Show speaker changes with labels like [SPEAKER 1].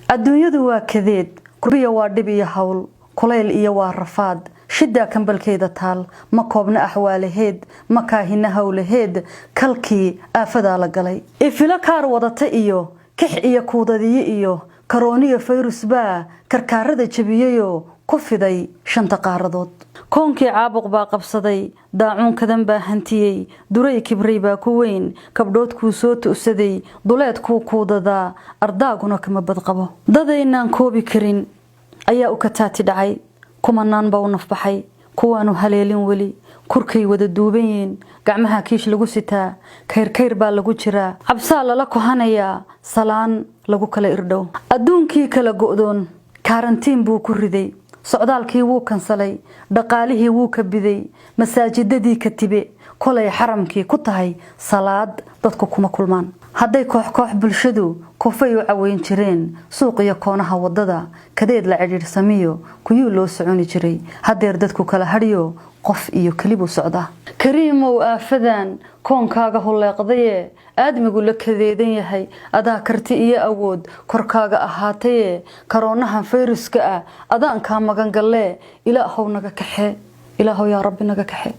[SPEAKER 1] Adduunyadu waa kadeed, kurbiya waa dhib iyo hawl, kulayl iyo waa rafaad. Shidaa kambalkeeda taal, ma koobna axwaalaheed, ma kaahina howlaheed. Kalkii aafadaa la galay, ifilo kaar wadata iyo kix iyo kuudadiye iyo karooniya fayrus baa karkaarada jebiyeyoo ku fiday shanta qaaradood. Koonkii caabuq baa qabsaday, daacuunkadan baa hantiyey, duray kibray baa ku weyn, kabdhoodkuu soo tu'saday, duleedkuu kuudadaa, ardaaguna kama badqabo. Dadaynaan koobi karin ayaa u kataati dhacay, kumanaan baa u nafbaxay, kuwaanu haleelin weli. Kurkay wada duuban yihiin, gacmaha kiish lagu sitaa, kayrkayr baa lagu jiraa, cabsaa lala kohanayaa, salaan lagu kala irdhow. Adduunkii kala go'doon kaarantiin buu ku riday, socdaalkii wuu kansalay, dhaqaalihii wuu ka biday, masaajidadii ka tibe, kolay xaramkii ku tahay salaad dadku kuma kulmaan. Hadday koox koox bulshadu kufay u caweyn jireen suuq iyo koonaha wadada, kadeed la cidhiidhsamiyo kuyuu loo soconi jiray, haddeer dadku kala hadhiyo, qof iyo kelibuu socdaa. Kariimow, aafadan koonkaaga huleeqdaye, aadmigu la kadeedan yahay, adaa karti iyo awood korkaaga ahaataye, karoonahan fayruska ah adaankaa magan gallee. Ilaahow naga kaxee, Ilaahow yaa Rabbi naga kaxe.